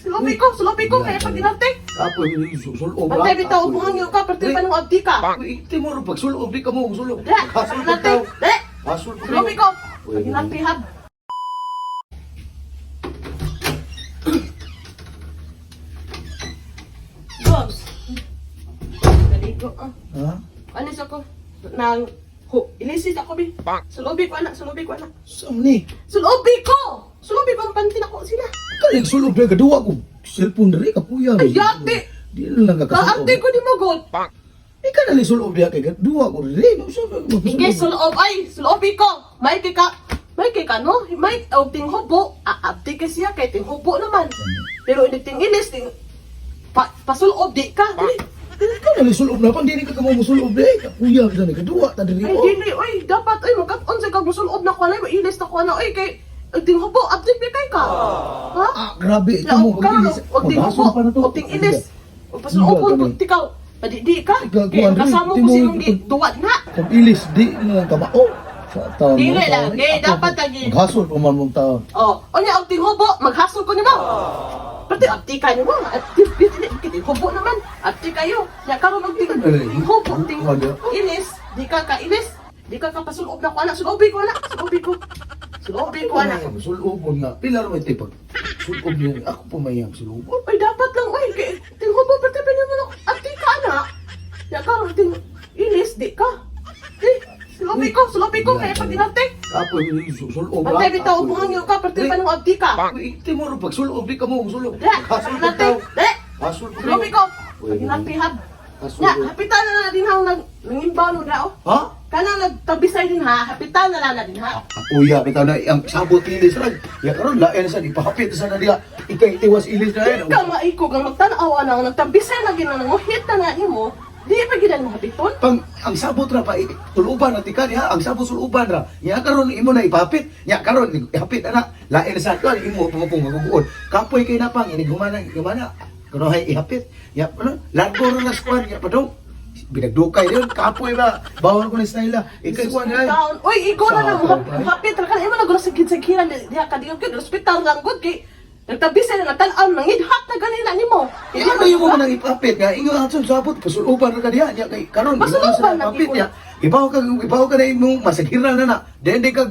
Sulubi ko, kaya pag dinarte. Kapoy, sulob. Bantay bitaw, buhangyo ka, perti pa nung abdi ka. Iti mo ro pag sulob di ka mo sulob. Dali, Hasol dinarte, tao. dali. Hasol pa Sulubi ko. Pag dinarte hab. Gobs. Naligo ah. Ha? Alis ako. Nang ho, ilisis ako bi. Sulubi ko anak, sulubi ko anak. Saan ni? Sulubi ko. Sulubi ko ang panty na ko sila. Kalig sulob di kaduwa ko. Cellphone diri kapuya. Ay, yate! Di na lang kakasulog. Kaarte ko ni mo god. Ika na sulob diha kay kaduwa ko diri. Sige, sulob ay, sulubi ko. May kay ka, may kay ka no? May og ting hubo, aabti kay siya kay ting hubo naman. Pero ini ting ilis ting pa, pasulob di ka. Dili. Ika na sulob na pang dili ka kamo musulob di. Kapuya ka ni kaduwa ta diri. Ay dili oy, dapat oy magkat-on sa kag musulob na ko na, mailis na ko na oy kay og ting hubo abdi kay ka. Ha? Ah, grabe ito Ya, mo og karon og ting hubo, og ting ilis. Og pasulobon ko tikaw. Padidi ka. Ikaw, Kay kuwan, kasama ko timo- sinong duwat na. Pag ilis di na lang kamao. Sa taon mo, Dili taon. lang, eh, Ako, dapat lagi. Maghasol pa man mong taon. Oh, unya og ting hubo, maghasol ko nimo. Pati abdi ka nimo, abdi ting hubo naman. Abdi kayo. Nya karon og ting ting hubo, ting ilis, di ka ka ilis. Di ka ka pasulob na ko ana, sulobi ko ana, sulobi ko. Sulobi ko ana. Sulobon nga. Pila ra may tipag. Sulob niya. Ako pa may ang sulobon. Oy, dapat lang oy, kay ting hubo pati pa naman ako. Abdi ka ana. Nya karon ting ilis di ka. Di, sulobi ko kaya pag dinarte. Kapoy, sulob. Bantay bitaw buhangyo ka, pati pa nung abdi ka. Iti mo ro pag sulob di ka mo sulob. Dali, Hasol pa dinarte. tao. Dali. Hasol pa Sulobi ko. Pag dinarte hab. Hasol. Na, hapitan na na din ha, nag, nangimbaw no dao. Ha? Kana nagtabisay din ha, hapitan na lang na din ha. Kuya, bitaw na ang sabot ilis ra. Ya karon lain sa ipahapit sa na diha. Ikay tiwas ilis na Di ka maikog ang magtanaw na, nagtabisay na gina, nanguhit na nga nimo, di pa gina mo hapiton. Pang ang sabot ra pa tuluban na tika diha, ang sabot suluban ra. Nya karon imo na ipahapit. Nya karon ihapit ana. Lain sa kuan imo pangupong maguguon. Kapoy kay na pang inig humana humana. Kuno hay ihapit. Nya ano largo ra na skuan nya padong. Binagdukay yun, kapoy ba? Bawal ko na style la. Ikay kuan ay. Taon, oy, ikaw na lang, Sa taon, ay. hapit ra ka, imo na gulo sa gid-sagiran, diha ka diyo, kay ospital lang gud kay nagtabisay na nagtan-aw, nangidhap na ganina nimo. Eh, ano yung mga nang ipapit nga? Ingon ang sabot, pasuluban ra ka diha. Nya kay karon Pasuluban imo sa na, ipapit ikaw. niya. Ibaw ka na imong masagiran na na. Dende ka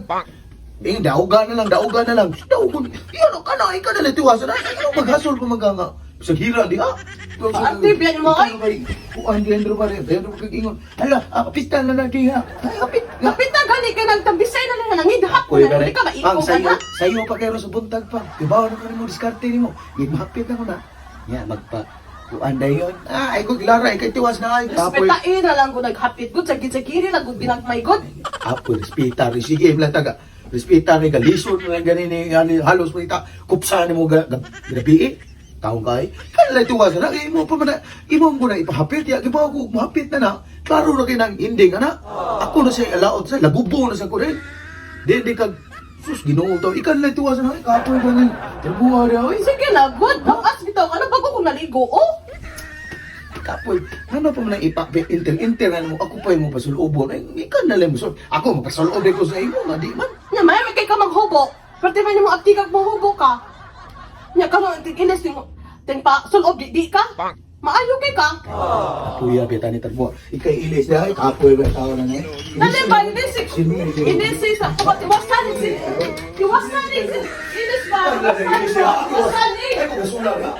eh, dauga na lang, dauga na lang. Daugon. Iyan ka na, ikaw na lang tiwasan. Ay, ano maghasol ko maganga. Sagira di ha. Ate, biyan mo, ay. Kuan di Andrew ba rin? Andrew kag ingon. Hala, kapitan na lang diha. Ay, kapit. Hapit na gani kay nagtabisay na lang, nangidhap Kuya na, gani. di ka Ang maikog sayo, na. sayo pa kayo sa buntag pa. Ibaw na ka nimo diskarte nimo. Gimapit na ko na. Ya magpa kuan dayon. Ah, ay ko glara ikay tiwas na ay. Kapoy. Respetain na lang ko naghapit gud sa gid-sagiri lang gud binagmay gud. Apoy respeta rin sige lang taga. Respeta rin ka lisod na lang gani ni ani halos mo ita kupsa nimo ga gabi eh. Taong kay. Kanila tiwas na imo pa man imo mo na ipahapit ya gibaw ko mahapit na na. Klaro na kay nang ending ana. Ako na siya alaot sa lagubo na sa ko rin. Di di ka sus Ginoo taw ikan lang tiwas na kapoy ba ni. Terbuha ra oy. Sige na, good. Bakas bitaw ka na bago ko naligo, oh. Kapoy, ano pa man ang ipa inter inter na mo ako pa mo pasulubon ay ikan na lang mo sul. Ako mapasulubon ko sa imo nga di man. Nya may kay ka maghubo. Pwede man nimo abdi kag mahubo ka. Nya karon ting ilis ting ting pa sulob di, di ka. Maayo kay ka. Kuya beta ni Tarbo. Ikay ilis dahil kapoy ba tao na ni. Dali ba ilis ilis sa ko tiwasan si tiwasan ilis ba? Tiwasan. Ay, kung kasula ka.